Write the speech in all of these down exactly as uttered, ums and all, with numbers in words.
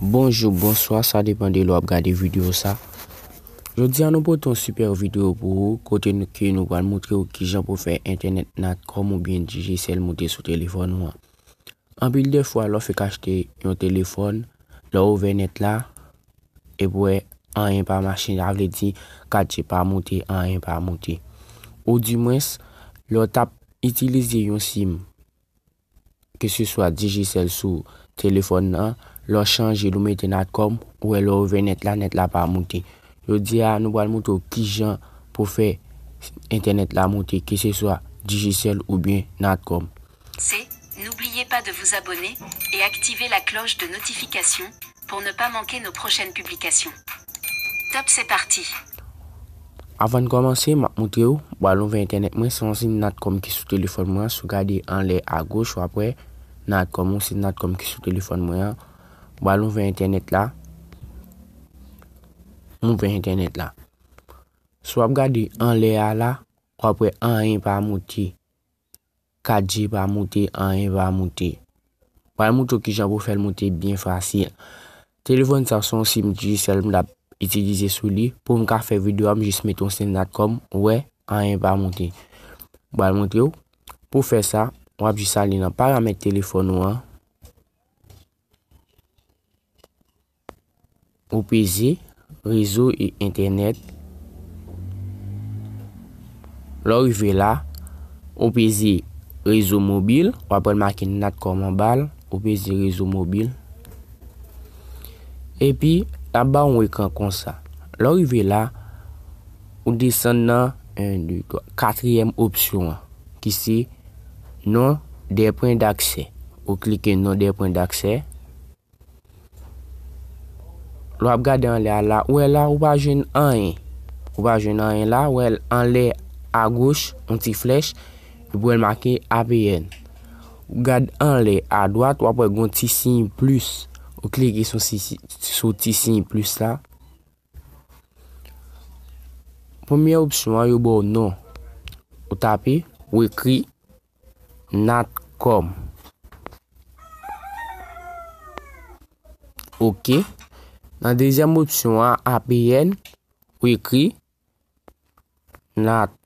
Bonjou, bonswa, sa depann de lè w ap gade videyo sa. Jodi a nou pote yon sipè videyo pou ou, kote nou, ke nou pral montre w kijan pou fè entènèt Natcom oubyen Digicel moute sou telefòn ou an. Anpil de fwa, lè w fèk achte yon telefòn, lè w ouvè nèt la, epi w wè anyen pa mache, sa vle di kat G pa moute, anyen pa moute. Oudimwens, lè w t ap itilize yon sim, keseswa Digicel sou telefòn nan, lè w chanje l ou mete Natcom, ou wè lè w ouvè nèt la, nèt la pa moute. Jodi a, nou pral montre w kijan pou fè entènèt la moute, keseswa Digicel oubyen Natcom. C'est, n'oubliez pas de vous abonner et activer la cloche de notification pour ne pas manquer nos prochaines publications. Top, c'est parti. Avan n kòmanse, m ap montre w, m pral ouvè entènèt mwen, se yon sim Natcom ki sou telefòn mwen an, si w gade anlè agoch, w ap wè Natcom, yon sim Natcom ki sou telefòn mwen an, m pral ouvè entènèt la, m ouvè entènèt la. Si w ap gade anlè a la, w ap wè anyen pa moute. Kat G pa moute, anyen pa moute. Pral montre w kijan pou fè l moute byen fasil. Telefòn sa se yon sim Digicel m t ap itilize sou li. Pou m ka fè videyo a, m jis mete yon sim Natcom, ou wè, anyen pa moute. Pral montre w. Pou fè sa, w ap jis ale nan paramèt telefòn ou an. Ou peze rezo e entènèt. Lè w rive la, ou peze rezo mobil, w ap wè l make Natcom anba l, ou peze rezo mobil. Epi, l ap ba w yon ekran konsa. Lè w rive la, ou desann nan en, de, twa, katriyèm opsyon an, ki se non dè pwen daksè. Ou klike non dè pwen daksè. Lè w ap gade anlè a la, ou wè la, ou pa jwenn anyen. Ou pa jwenn anyen la, ou wè l anlè agoch, yon ti flèch, epi w wè l make A P N. Ou gade anlè adwat, w ap wè gen yon ti siy plis. Ou klike sou, sou ti siy plis la. Premyè opsyon an, yo ba w non. Ou tape, ou ekri Natcom. Ok. Nan dezyèm opsyon an, A P N, ou ekri Natcom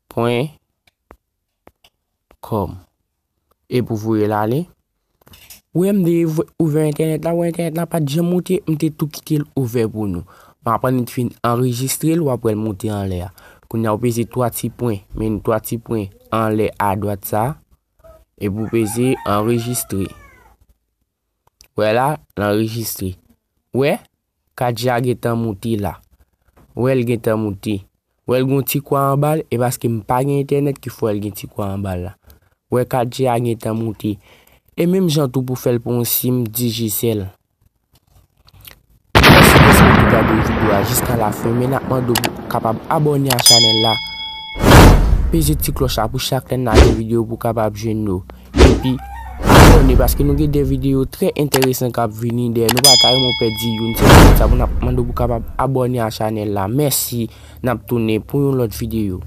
pwen kòm. Epi w voye l ale. Ou wè m te ouvè entènèt la, ou wè entènèt la pa t janm moute, m te tou kite l ouvè pou nou. Men apre nou t fin anrejistre l, w ap wè l moute anlè a. Kounye a ou peze twa ti pwen, men twa ti pwen anlè adwat sa. Epi w peze anrejistre. Wè la, l anrejistre. Wè, kat G a gentan moute la. Wè l gentan moute. Wè l gen yon ti kwa anba l, e paske m pa gen entènèt ki fè l gen ti kwa anba l la. Wè kat G a gentan moute. E menm jan tou pou fè l pou yon sim Digicel. Mèsi paske w te gade videyo a jiska lafen, men n ap mande w pou kapab abòne a chanèl la. Peze ti klòch la pou chak lè n lage videyo pou w kapab jwenn yo. Epi, abòne paske nou gen de videyo trè enteresan k ap vini dèyè. Nou pa ta renmen w pèdi youn. Se pou sa pou n ap mande w pou w kapab abòne a chanèl la. Mèsi, n ap tounen pou yon lòt videyo.